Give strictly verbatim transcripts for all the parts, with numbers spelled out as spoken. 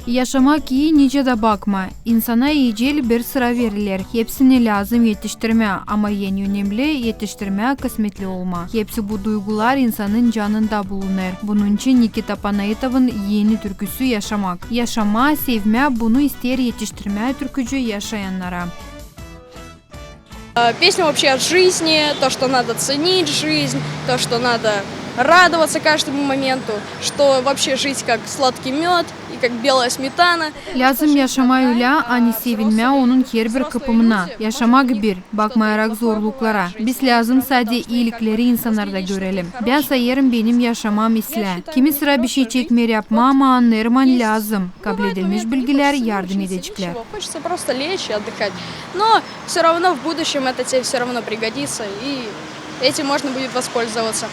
Yaşamak ii, nicä dä bakma. İnsana iicil bir sıra veriler. Hepsini lääzım etiştirmää, ama en önemli, etiştirmää kısmetli olmaa. Hepsi bu duygular insanın canında bulunêr. Bunun için Nikita Panaitovun eni türküsü Yaşamak. Yaşamaa, sevmää, bunu isteer etiştirmää türkücü yaşayannara. Э, песня вообще о жизни, то, что надо ценить жизнь, то, что надо радоваться каждому моменту, что вообще жизнь как сладкий мёд и как белая сметана. Lääzım yaşamaa ölä, ani sevinmää onun herbir kıpımına. Yaşamak bir, bakmayarak zorluklara. Biz lääzım sade iilikleri insannarda görelim. Bän sayêrım, benim yaşamam islää. Kimi sıra bişey çekmeer yapmaa, ama annêêrım, ani lääzım. Kabledilmiş bilgilär yardım edeceklär. Хочется просто лечь и отдыхать. Но всё равно в будущем это тебе всё равно пригодится, и этим можно будет воспользоваться.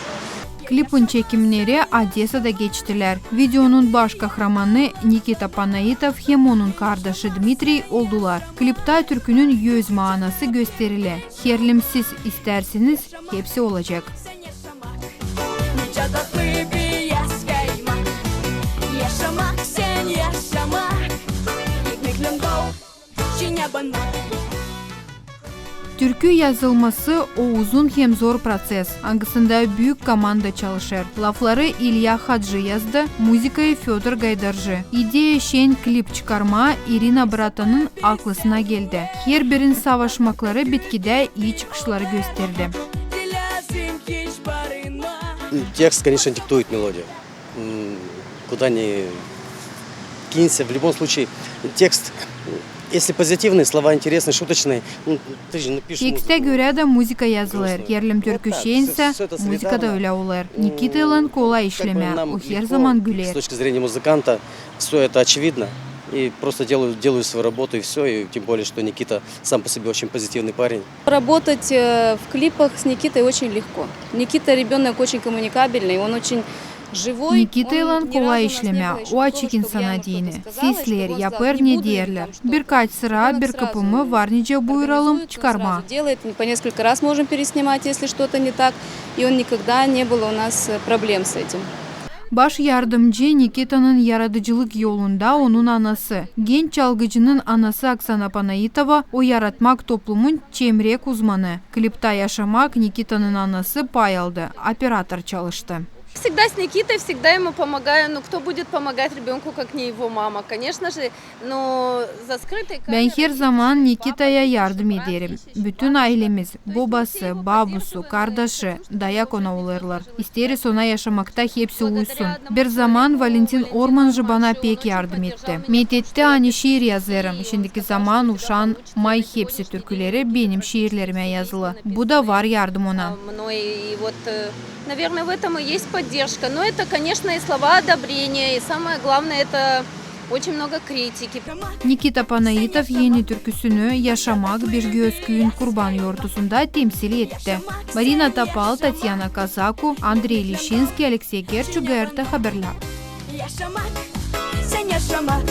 Klipin çekimneri Odesada geçtilär. Videonun baş kahramanı Nikita Panaitov hem onun kardaşı Dmitriy oldular. Kliptä türkünün öz maanası gösterilä. Herliim siz istärseniz, hepsi olacek. Nicä tatlı bir yaz kaymak. Yaşamak, sän yaşamak. Ekmeklän dol, içinä banmak. Türkü yazılması o uzun hem zor proses, angısında büük komanda çalışêr. Lafları İlya Hadji yazdı, muzıkayı Födor Gaydarji. İdeya şen klip çıkarmaa İrina Bratanın aklısına geldi. Herbirin savaşmakları bitkidä ii çıkışları gösterdi. Текст, конечно, диктует мелодию. М, куда ни кинься, в любом случае, текст, если позитивный, слова интересные, шуточные, ну, ты же напишешь музыку. Tekstä görä dä muzıka yazılêr. Herliim türkü şensä, muzıka da ölä olêr. Nikitaylan kolay işlemää, o herzaman güler. С точки зрения музыканта всё это очевидно. И просто делаю, делаю свою работу, и всё. И тем более, что Никита сам по себе очень позитивный парень. Работать, э, в клипах с Никитой очень легко. Никита ребёнок очень коммуникабельный, он очень живой. Nikitaylan kolay işlemää, o açık insana deyni. Sesleer, yapêr, ne deerlär. Birkaç sıra, bir kıpımı var nicä buyuralım çıkarmaa. Делает, по несколько раз можем переснимать, если что-то не так. И он никогда не было у нас, э, проблем с этим. Baş yardımcı Nikitanın yaradıcılık yolunda onun anası. Genç çalgıcının anası Oksana Panaitova, o yaratmak toplumun çemrek uzmanı. Kliptä Yaşamak Nikitanın anası pay aldı, operator çalıştı. Всегда с Никитой, всегда ему помогаю. Ну, кто будет помогать ребёнку, как не его мама? Конечно же, но за скрытой камерой... Bän herzaman Nikitaya yardım ederim. Bütün aylemiz, bobası, babusu, kardaşı, dayak ona olêrlar. İsteeriz ona yaşamakta hepsi uysun. Bir zaman Valentin Ormanjı bana pek yardım etti. Methetti, ani şiir yazêrım. Şindiki zaman uşaan may hepsi türküleri benim şiirlerimä yazılı. Bu da var yardım ona. Мной, и вот, э, наверное, в этом и есть поддержка. Но это, конечно, и слова одобрения, и самое главное, это очень много критики. Nikita Panaitov eni türküsünü Yaşamak Birgöz küüyün Kurban yortusunda temsil etti. Marina Topal, Tatyana Kazaku, Andrey Lişinskiy, Aleksey Gerçu, GRT Haberlär. Yaşamak, sän yaşamak.